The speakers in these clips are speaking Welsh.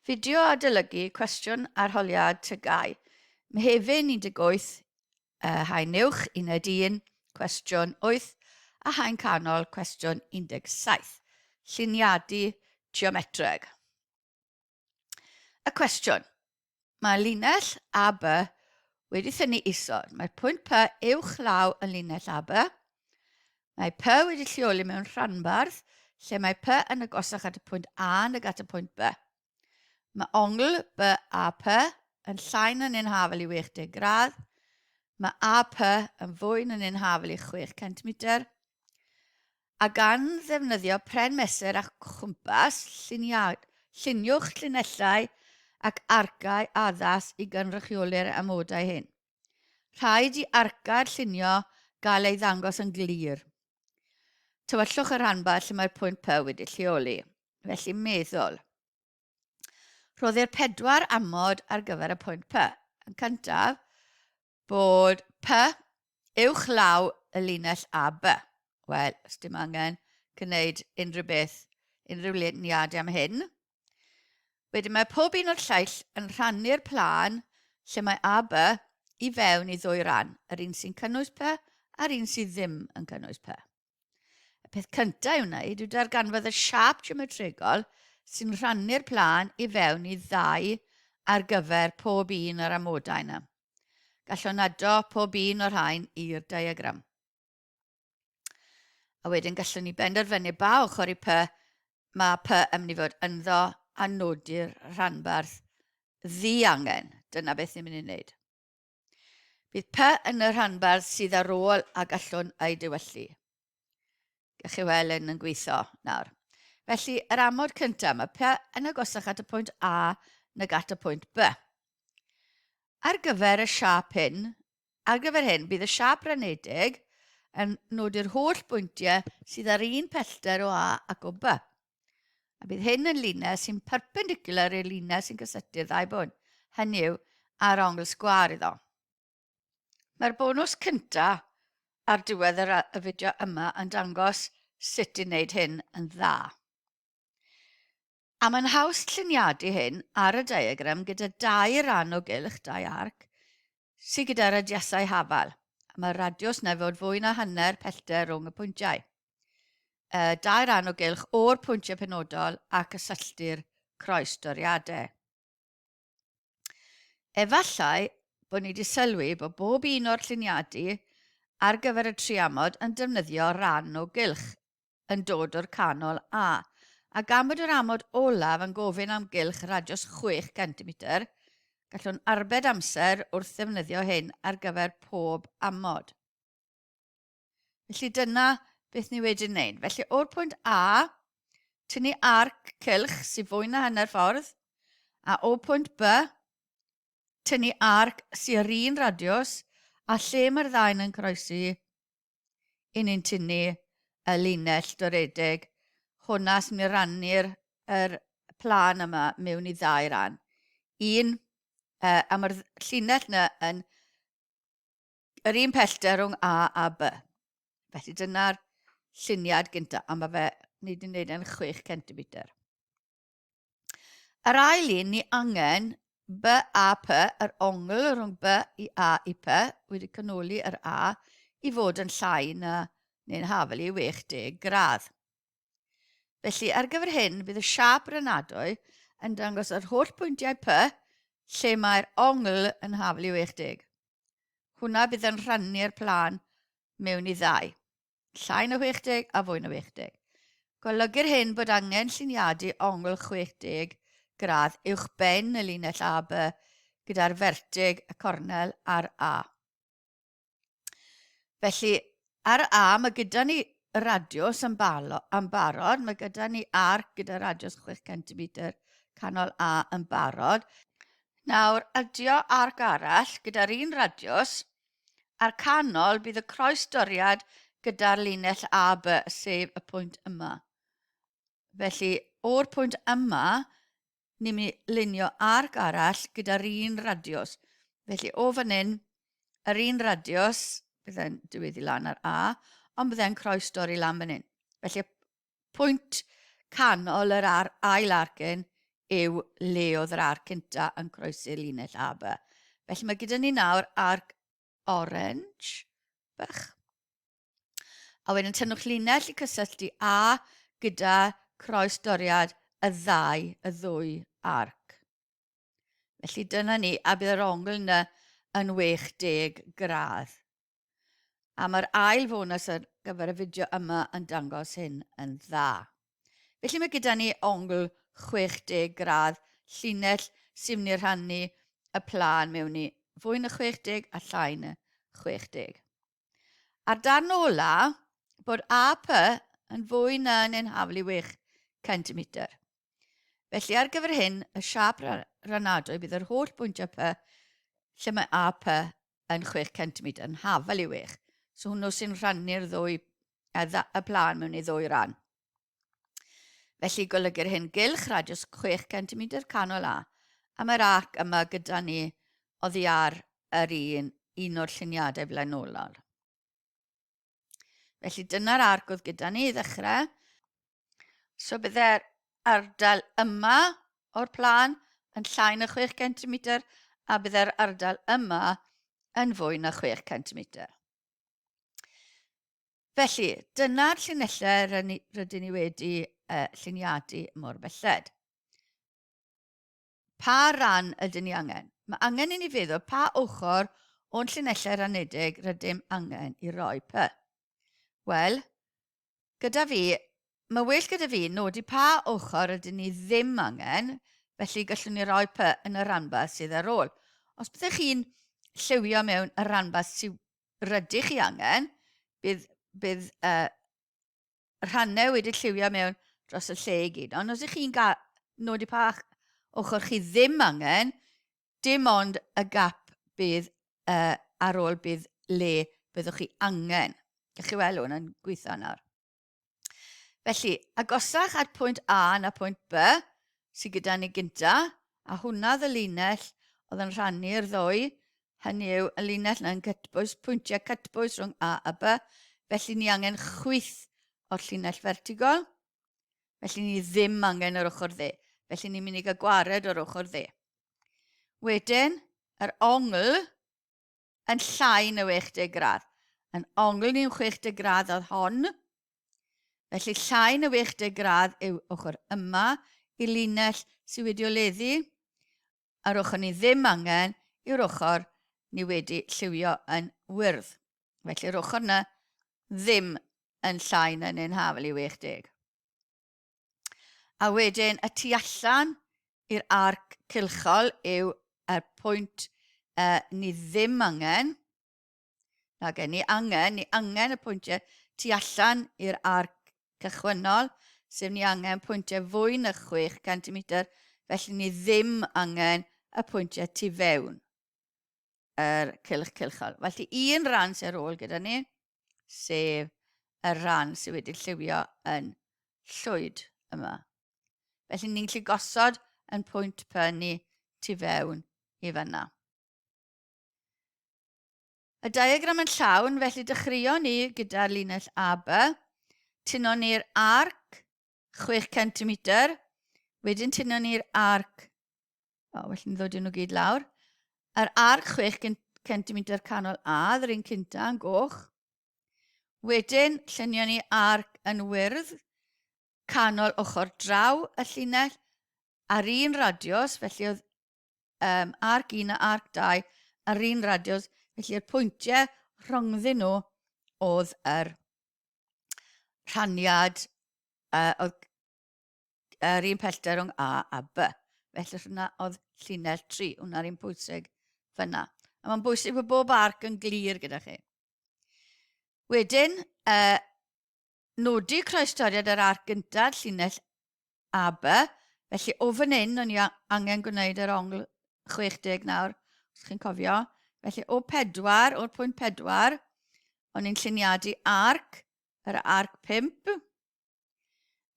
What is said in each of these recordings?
Fideo adolygu cwestiwn arholiad TGAU. Mehefin 18, uh, haen uwch, uned 1, cwestiwn 8, a haen canol, cwestiwn 17. Lluniadu geometreg. Y cwestiwn. Mae linell AB wedi thynnu isod. Mae'r pwynt P uwch law y linell AB. Mae P wedi lleoli mewn rhanbarth lle mae P yn agosach at y pwynt A nag at y pwynt B. Mae ongl BAP yn llai na neu'n hafel i 60 gradd. Mae AP yn fwy na neu'n hafel i 6 cm. A gan ddefnyddio pren mesur a chwmpas, lluniwch llinellau ac arcau addas i gynrychioli'r amodau hyn. Rhaid i arcau'r llunio gael ei ddangos yn glir. Tywyllwch y rhanbarth lle mae'r pwynt P wedi lleoli. Felly meddwl. Rhoddir pedwar amod ar gyfer y pwynt P. Yn cyntaf, bod P uwch law y linell AB. Wel, os dim angen gwneud unrhyw beth, unrhyw luniadau am hyn. Wedyn mae pob un o'r lleill yn rhannu'r plân lle mae AB i fewn i ddwy ran, yr un sy'n cynnwys P a'r un sydd ddim yn cynnwys P. Y peth cyntaf i'w wneud yw darganfod y siâp geometregol sy'n rhannu'r plân i fewn i ddau ar gyfer pob un o'r amodau yna. Gallwn ado pob un o'r rhain i'r diagram. A wedyn gallwn ni benderfynu ba ochr i P mae P yn mynd i fod ynddo a nodi'r rhanbarth ddiangen. Dyna beth ni'n mynd i wneud. Bydd P yn y rhanbarth sydd ar ôl a gallwn ei dywyllu. Gallwch chi weld yn yn gweithio nawr. Felly, yr amod cyntaf, mae P yn agosach at y pwynt A nag at y pwynt B. Ar gyfer y siâp hyn, ar gyfer hyn, bydd y siâp ranedig yn nodi'r holl bwyntiau sydd ar un pellter o A ac o B. A bydd hyn yn linell sy'n perpendicular i'r linell sy'n cysylltu'r ddau bwynt, hynny yw, ar ongl sgwâr iddo. Mae'r bonws cynta ar diwedd yr, y fideo yma yn dangos sut i wneud hyn yn dda. A mae'n haws lluniadu hyn ar y diagram gyda dau ran o gylch, dau arc, sydd gyda radiasau hafal. A mae'r radiws na fod fwy na hanner pellter rhwng y pwyntiau. Uh, dau ran o gylch o'r pwyntiau penodol a cysylltu'r croestoriadau. Efallai bod ni wedi sylwi bod bob un o'r lluniadu ar gyfer y triamod yn defnyddio ran o gylch yn dod o'r canol A. A gan bod yr amod olaf yn gofyn am gylch radios 6 cm, gallwn arbed amser wrth ddefnyddio hyn ar gyfer pob amod. Felly dyna beth ni wedi wneud. Felly o'r pwynt A, tynnu arc cylch sydd fwy na hanner ffordd, a o pwynt B, tynnu arc sydd yr un radiws, a lle mae'r ddau'n yn croesi, i ni'n tynnu y linell doredig. Hwna sy'n mynd i rannu'r yr plân yma mewn i ddau ran. Un, uh, a mae'r llinell yna yn yr un pellter rhwng A a B. Felly dyna'r lluniad gyntaf, a mae fe, ni wedi gwneud e'n 6 cm. Yr ail un, ni angen B A P, yr ongl rhwng B i A i P, wedi canoli yr A, i fod yn llai na neu'n hafel i 60 gradd. Felly, ar gyfer hyn, bydd y siâp ranadwy yn dangos yr holl pwyntiau P lle mae'r ongl yn hafel i 60. Hwna bydd yn rhannu'r plân mewn i ddau, llai na 60 a fwy na 60. Golygir hyn bod angen lluniadu ongl 60 gradd uwch ben y linell AB gyda'r fertig, y cornel a'r A. Felly, ar A, mae gyda ni radiws yn, balo, yn barod, mae gyda ni arc gyda radiws 6 cm canol A yn barod. Nawr, adio arc arall gyda'r un radiws, a'r canol bydd y croesdoriad gyda'r linell AB, sef y pwynt yma. Felly, o'r pwynt yma, ni'n mynd i lunio arc arall gyda'r un radiws. Felly o fan hyn, yr un radiws, byddai'n diweddu lan ar A, ond byddai'n croes dorri lan fan hyn. Felly pwynt canol yr ar, ail arcyn yw le oedd yr arc cynta yn croesi'r linell AB. Felly mae gyda ni nawr arc orange bach. A wedyn tynnwch linell i cysylltu A gyda croes doriad y ddau, y ddwy arc. Felly dyna ni, a bydd yr ongl yna yn 60 gradd. A mae'r ail fonws ar gyfer y fideo yma yn dangos hyn yn dda. Felly mae gyda ni ongl 60 gradd llinell sy'n mynd i rhannu y plân mewn i fwy na 60 a llai na 60. A'r darn ola, bod AP yn fwy na neu'n haflu 8 cm. Felly ar gyfer hyn, y siâp ranadwy bydd yr holl bwyntiau P lle mae AP yn 6 cm yn hafal i 6. So hwnnw sy'n rhannu'r ddwy, y, y plân mewn i ddwy ran. Felly golygir hyn gylch radius 6 cm canol A, a mae'r arc yma gyda ni oddi ar yr un, un o'r lluniadau blaenorol. Felly dyna'r arc oedd gyda ni i ddechrau. So bydde'r ardal yma o'r plân yn llai na 6 cm a bydde'r ardal yma yn fwy na 6 cm. Felly, dyna'r llinellau rydyn ni wedi uh, lluniadu mor belled. Pa ran ydyn ni angen? Mae angen i ni feddwl pa ochr o'n llinellau ranedig rydym angen i roi P. Wel, gyda fi, mae well gyda fi nodi pa ochr ydyn ni ddim angen, felly gallwn ni roi P yn y rhanbarth sydd ar ôl. Os byddech chi'n lliwio mewn y rhanbarth sydd rydych chi angen, bydd, bydd uh, rhannau wedi lliwio mewn dros y lle i gyd. Ond os ydych chi'n nodi pa ochr chi ddim angen, dim ond y gap bydd uh, ar ôl bydd le byddwch chi angen. Gallwch chi weld hwn yn gweithio nawr. Felly, agosach at pwynt A na pwynt B sydd gyda ni gynta, a hwnna oedd y linell oedd yn rhannu'r ddwy, hynny yw y linell yna'n cytbwys, pwyntiau cytbwys rhwng A a B, felly ni angen chwith o'r llinell fertigol, felly ni ddim angen yr ochr dde, felly ni'n mynd i gael gwared o'r ochr dde. Wedyn, yr ongl yn llai na 60 gradd. Yn ongl ni'n 60 gradd oedd hon. Felly llai na 60 gradd yw ochr yma i linell sydd wedi oleddu. A'r ochr ni ddim angen yw'r ochr ni wedi lliwio yn wyrdd. Felly'r ochr yna ddim yn llai na neu'n hafel i 60. A wedyn y tu allan i'r arc cylchol yw y pwynt uh, ni ddim angen. Na gen ni angen, ni angen y pwyntiau tu allan i'r arc cychwynnol, sef ni angen pwyntiau fwy na 6 cm, felly ni ddim angen y pwyntiau tu fewn. yr cylch cylchol. Felly un ran sy'n ar ôl gyda ni, sef y rhan sydd wedi lliwio yn llwyd yma. Felly ni'n gallu gosod yn pwynt P ni tu fewn i fyna. Y diagram yn llawn, felly dechreuon ni gyda'r linell AB, tynon ni'r arc 6 cm, wedyn tynon ni'r arc O, well ni ddod nhw gyd lawr. Yr arc 6 cm canol A, yr un cynta yn goch. Wedyn, llunio ni arc yn wyrdd, canol ochr draw y llinell, a'r un radios, felly oedd um, arc 1 a arc 2 a'r un radios, felly'r pwyntiau rhyngddyn nhw oedd yr rhaniad, uh, oedd yr un pellter rhwng A a B. Felly hwnna oedd llinell 3, hwnna'r un pwysig fyna. A mae'n bwysig bod bob arc yn glir gyda chi. Wedyn, uh, nodi croestoriad yr arc gyntaf, llinell AB. Felly o fan hyn, o'n i angen gwneud yr ongl 60 nawr, os chi'n cofio. Felly o 4, o'r pwynt 4, o'n i'n lluniadu arc, yr arc 5,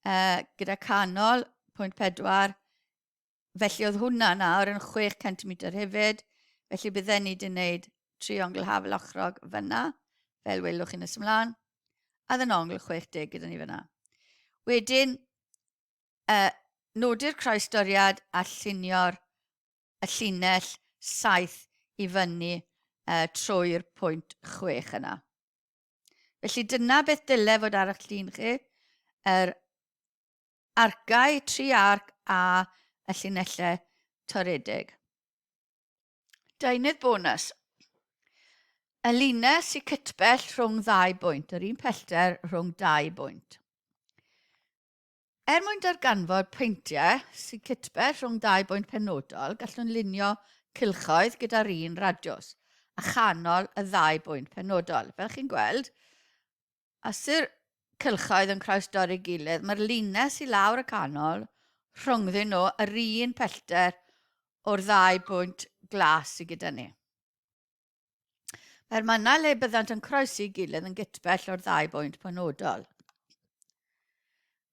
uh, gyda canol 0.4. Felly oedd hwnna nawr yn 6 cm hefyd. Felly bydden ni wedi gwneud triongl hafel ochrog fyna, fel welwch chi'n nes ymlaen. A ddyn ongl 60 gyda ni fyna. Wedyn, uh, Nodi'r croestoriad a llunio'r y llinell 7 i fyny trwy'r pwynt 6 yna. Felly dyna beth dyle fod ar eich llun chi, yr argau, tri arc a y llinellau toredig. Deunydd bonus. Y linell sy'n cytbell rhwng ddau bwynt, yr un pellter rhwng dau bwynt. Er mwyn darganfod pwyntiau sy'n cytbell rhwng dau bwynt penodol, gallwn lunio cylchoedd gyda'r un radiws a chanol y ddau bwynt penodol. Fel chi'n gweld, Os yw'r cylchoedd yn croesdorri gilydd, mae'r linell i lawr y canol rhyngddyn nhw yr un pellter o'r ddau bwynt glas sydd gyda ni. Mae'r mannau le byddant yn croesi gilydd yn gytbell o'r ddau bwynt penodol.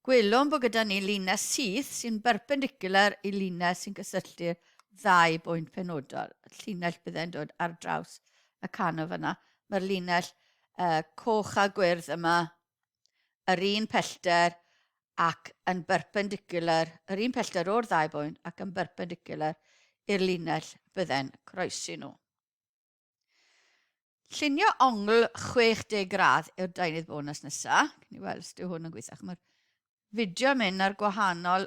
Gwelwn bod gyda ni linell syth sy'n berpendicular i linell sy'n cysylltu'r ddau bwynt penodol. Llinell byddai'n dod ar draws y canol fyna. Mae'r linell uh, coch a gwyrdd yma yr un pellter ac yn berpendicular, yr un pellter o'r ddau bwynt ac yn berpendicular i'r linell byddai'n croesi nhw. Llunio ongl 60 gradd yw'r deunydd bonus nesa. Cyn i weld os dyw hwn yn gweithio. Mae'r fideo yn mynd ar gwahanol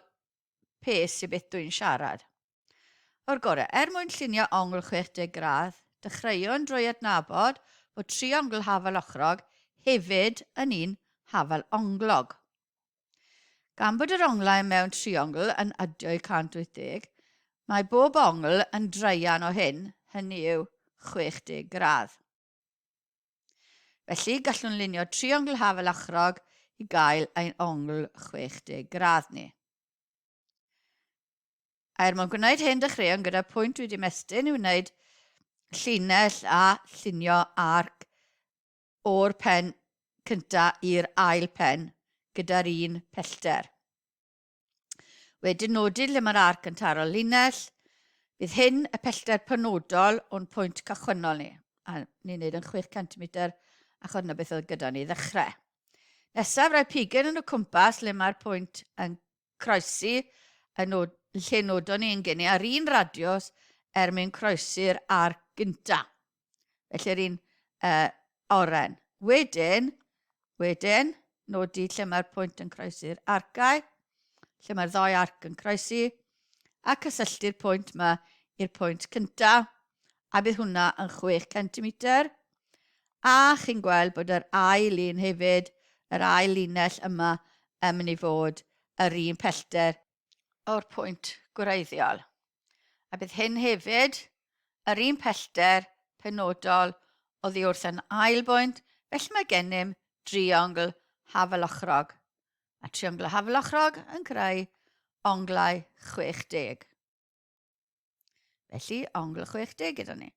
pes i beth dwi'n siarad. O'r gorau, er mwyn llunio ongl 60 gradd, dechreuwn drwy adnabod bod triongl hafal ochrog hefyd yn un hafal onglog. Gan bod yr onglau mewn triongl yn adio i 180, mae bob ongl yn draean o hyn, hynny yw 60 gradd. Felly, gallwn lunio triongl hafal achrog i gael ein ongl 60 gradd ni. A er mwyn gwneud hyn, dechreuwn gyda pwynt wedi mestyn i wneud llinell a llunio arc o'r pen cynta i'r ail pen gyda'r un pellter. Wedyn nodi lle mae'r arc yn taro linell. Bydd hyn y pellter penodol o'n pwynt cychwynnol ni. A ni'n neud yn 6 cm achos yna beth oedd gyda ni ddechrau. Nesaf, rhoi pigyn yn y cwmpas lle mae'r pwynt yn croesi y nod, lle nodon ni yn gynnu ar un radiws er mwyn croesi'r arc gynta. Felly'r un uh, oren. Wedyn, wedyn, nodi lle mae'r pwynt yn croesi'r arcau, lle mae'r ddoi arc yn croesi, a cysylltu'r pwynt yma i'r pwynt cynta, a bydd hwnna yn 6 cm. A chi'n gweld bod yr ail un hefyd, yr ail linell yma, yn mynd i fod yr un pellter o'r pwynt gwreiddiol. A bydd hyn hefyd yr un pellter penodol oddi wrth yn ail bwynt, felly mae gennym driongl hafalochrog. A triongl hafalochrog yn creu onglau 60. Felly, ongl 60 gyda ni.